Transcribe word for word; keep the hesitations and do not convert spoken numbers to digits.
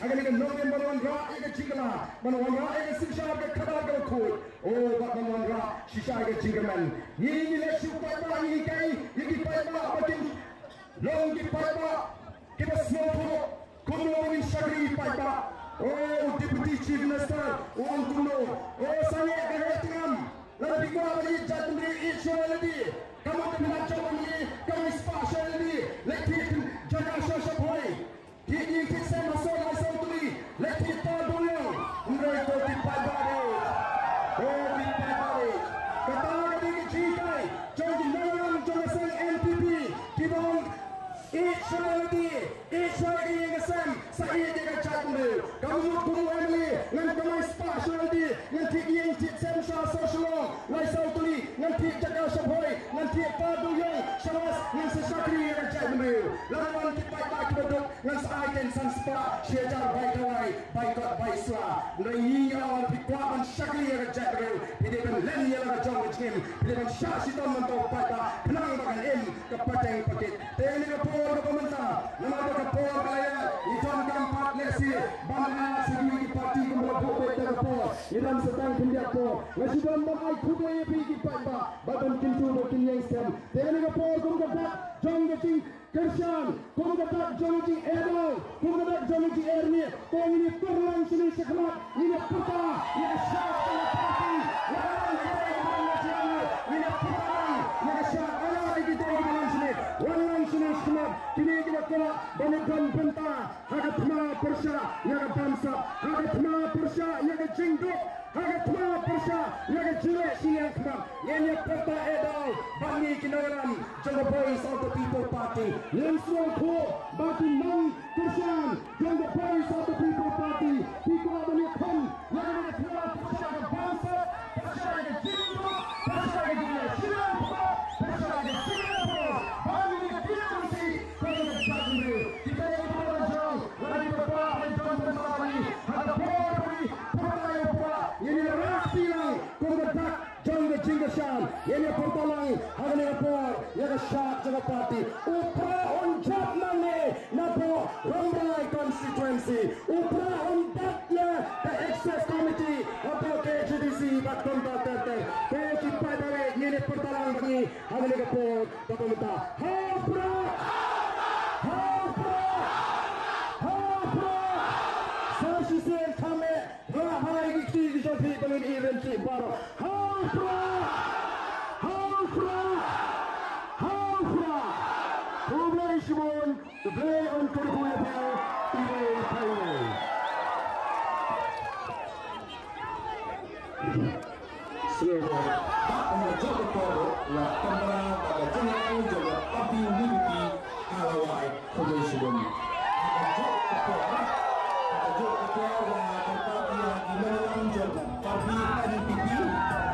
Kane ka nongrim ban wanrah ïa ka jingkylla, ban wanrah ïa ka synshar ka khadar kaba khuid. Oh, bad ban wanrah shisha ïa ka jingkyrmen. Ngi, ngi leit shu paidbah, ngi hikai ïa ki paidbah ba kin long ki paidbah kiba sngewthuh kumno ngin shakri paidbah. Oh, u Deputy Chief Minister u ong kumno. Oh, sangeh ka heh tngam. Lada phi kwah ban ïeit jaitbynriew, ïeit shuwa ïalade. Ka mut phi la jop ïa ka, ka mut spah shuwa ïalade. Leit thied jaka sha Shaphroi. Thied ïing thied sem ha Sor Laisawtuli. Leit thied Par Dongïong. Hynrei ko ki paidbah re, ko ki paidbah re, kata ka dei ka jinghikai jong ki nongïalam jong ka seng N P P kiba ong ïeit shuwa ïalade, ïeit shuwa ïa ka ïing ka sem, sa ïeit ïa ka jaitbynriew. Ka mut kum u M L A ngan kamai spah shuwa ïalade, ngan thied ïing thied sem sha Sor Shillong Laisawtuli, ngan thied jaka Shaphroi, ngan thied Par Dongïong, shabash, ngan sa shakri ïa ka jaitbynriew. Lada wan ki paidbah kiba duk, ngan sa ai tang san spah shi hajar bai dawai, bai kot, bai sla. Hynrei ngi ong, phi kwah ban shakri ïa ka jaitbynriew, phi dei ban len ïa la ka jong ka jingim, phi dei ban shah shitom ban tong paidbah khnang ba kan im ka pateng pakit. Te kane ka por kaba mynta, namar ba ka por ka la ïaid, ngi donkam pat lehse ban ai sa kiwei ki party kumba la buh beit da ka por. Ngi dang sa tang khyndiat por. Nga shu don ban ai khublei ïa phi ki paidbah bad ban kyntu ba kin ïeng skhem. Te kane ka por kum ka dak jong ka jing kyrshan, kum ka dak jong ka jingeh daw, kum ka dak jong ka jingeh rieh, to ngin ïa tur lang shane shakhmat, ngin ïa pyrta ïa ka shad jong ka party, ïa ka rang kitei kiba long na jong ngi, ngin ïa pyrta lang ïa ka shad, ïa kitei kiba long shane, wan lang shane shakhmat, kine kiba kwah ban ïadon bynta ha ka thma pyrshah ïa ka bamsap, ha ka thma pyrshah ïa ka jingduk, ha ka thma pyrshah ïa ka jingleh shiliang khmat. Ngin ïa pyrta eh daw bad ngi ki nongïalam jong ka Voice of the People Party. Ngin sngewthuh ba ki nongkyrshan jong ka Voice of the People Party ki kwah ban ïakhun ïa ka thma pyrshah ka bamsap, pyrshah ka jingduk, pyrshah ka jingleh shiliang khmat, pyrshah ka jingleh pyrshah. Ba ngi ki T M C, ka jong ka jaitbynriew. Kita ïa ki ba la jong, lada ki ba kwah ban don bynta bad ngi, ha ka por ba ngi pyrta ïa u Prah, ngin ïa rah kti lang kum ka dak jong ka jingkyrshan. Ngin ïa pyrta lang ha kane ka por ïa ka shad jong ka party. U Prah un jop nangne napoh Rambrai constituency. U Prah un bat ïa ka Access Committee hapoh K H A D C bad kumta ter ter. Ko ki paidbah, ngin ïa pyrta lang bad ngi ha kane ka por. Kaba mynta, ha u Prah! Ha u Prah! Ha u Prah! Sa shisien kham eh, ha ha ïa ki kti ki jong phi ba ngin ïa ryntih baroh. Ha u Prah! Ha u Prah! Ha u Prah! Khublei shibun, U Blei un kyrkhu ïa phi, iwei pa iwei. Sngewbha. Bad kumba jop ka por la kamra bad ka jingïalang jong ka party U D P ka la wai. Khublei shibun. Bad ka jop ka por, bad ka jop ka por la ka party, ïa ki nongïalang jong ka party N P P.